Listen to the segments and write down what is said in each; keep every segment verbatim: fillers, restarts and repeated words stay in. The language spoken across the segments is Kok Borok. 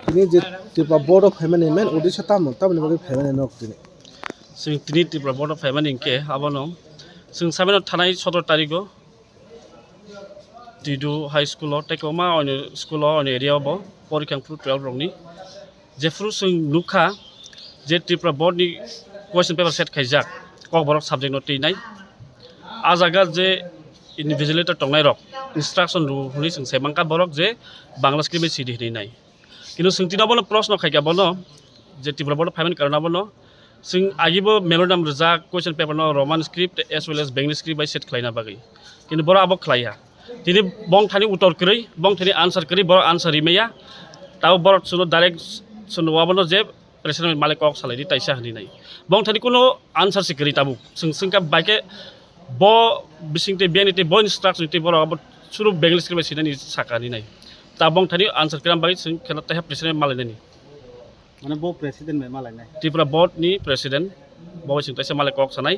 Tini je Tripura Board of Payment ni main uddesho tamo, tamoni bagwi phaimani nok tini. Chwng tini Tripura Board of Payment hinkhe abono chwng sabino thanai sotoro tarigo Tidu High School o tei kwbangma onyo school o onyo area o bo porikha wngphuru twelve rokni. Jephuru chwng nukha je Tripura Board ni question paper set khaijak Kokborok subject no twinai. A jaga je invigilator tongnai rok instruction rw hwnwi chwng sai mankha borok je Bangla script bai sidi hwnwi nai. Kintu chwng tini abono proshno khaikha bono je Tripura Board of Payment karon abono chwng agibo memorandum rijak question paper no Roman script as well as Bengali script bai set khlaina bagwi. Kintu borok abo khlaiya. Tini bong thani uttor kwrwi, bong thani answer kwrwi, borok answer rimaya. Tabo borok chwngno direct chwngno abono je president malik kok salai di taisa hwnwi nai. Bong thani kuno answer se kwrwi tabuk. Chwng chwngkha bai khe bo bising tei biyani tei bo instruction tei borok abo suru Bengali script bai sinani saka hwnwi nai. Ta bong thani answer kwrwi bagwi chwng khela taiha president malai nani. Mane bo president bai malai nai. Tripura Board ni president bo bai chwng taisa malai kok sanai.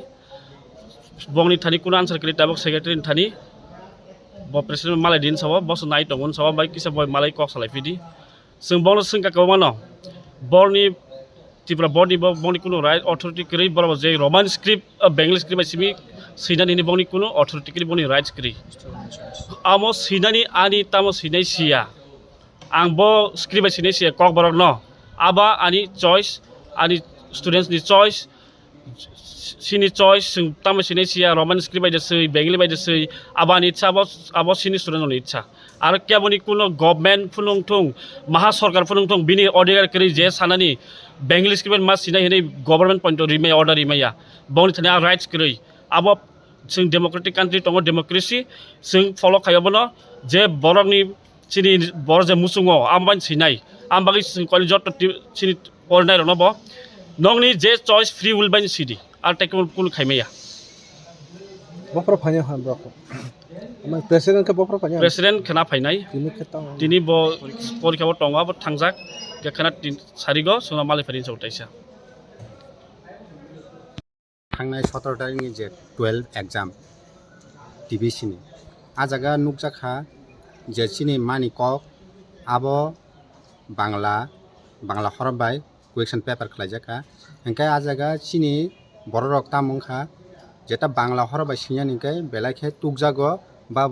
Bongni thani kuno answer kwrwi tabuk secretary ni thani bo president malai din sabo bo se nai tongo sabo bai kisa boi malai kok salai phidi. Chwng bono swngkha kwbangmano, borni Tripura Board ni bo bongni kuno right authority kwrwi, borok je Roman script, ah, Bengali script bai simi swinani hwnwi bongni kuno authority kwrwi, bongni rights kwrwi. Amo swinani ani tamo swinai siya. Ang bo script bai swinai siya Kokborok no. Aba ani choice, ani students ni choice, chini choice, chwng tamo sinai siya, Roman script bai de swi, Bengali bai de swi, abo ani ichha, abo, abo chini student rokni ichha. Aro keboni kuno government phunung thung, maha sorkar phunung thung, bini odhikar kwrwi je sanani Bengali script bai ma sinai hinwi government point rimaya, order rimaya. Bongni thani a rights kwrwi. Abo chwng democratic country tongo, democracy, chwng follow khai abono je borokni chini borok je muchungo, amo bai sinai, amo bagwi chwng koi joto ti-, chini porinai rokno bo nokni je choice free will bai sidi, ar tei kunu kunu khai maya. Bophoro phainai ha borok. Ama president khe bophoro phainai. President khena phainai. Tini khe tamo. Tini bo porikha bo tongo, abo thangjak. Khe khena tin sarigo sona mali pharin chau taisa. Thangnai sotoro tarikni je twelve exam T B C ni, a jaga nukjakha je chini mani kok abo Bangla, Bangla horop bai question paper khlaijakha. Hinkhe a jaga chini bororok tamo wngkha, jeta Bangla horop bai swinani hinkhe belai khe tukjago ba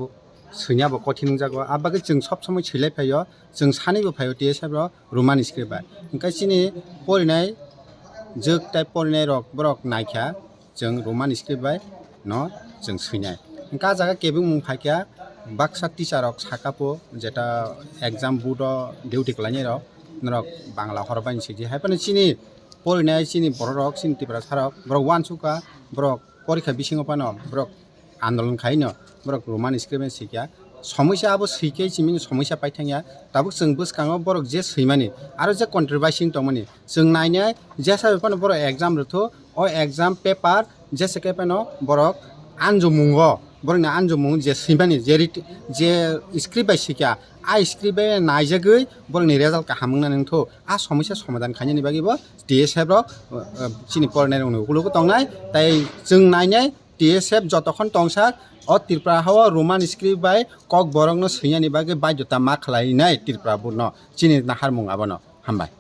swinabo kothin wngjago. Abagwi chwng sob somoi swilai phaio, chwng sanibo phaio T S F rok. Roman script bai. Hingkhe chini porinai jwk tai porinai rok borok naikha chwng Roman script bai no chwng swinai. Hingkhe ah jaga kebengmung phaikha baksa teacher rok saka po jeta exam board o duty khlainai rok norok Bangla hor bai sidi. Haiphano chini porinai chini borok rok chini Tiprasa rok borok uansukha borok porikha bisingo phano borok andolon khaino borok Roman script bai swikha. Somoisa abo swikhe simi somoisa paithangya. Tabuk chwng bwskango borok je swimani aro je controversy tongmani chwng nainai jesa bai phano borok exam rwthu. O exam paper jesa khe phano borok anjumungo borokni anjumung je swimani je rit-, je script bai swikha a script bai naijagwi borokni result kaham wngna nangthu. A somoisa somadhan khainani bagwi bo T S F rok, uh, uh, chini porinai rokni ukologo tongnai tei chwng nainai T S F jotokhon tongsa o Tripura hao Roman script bai Kokborokno swinani bagwi baidhota ma khlainai Tripura board no chini naharmung abono. Hambai.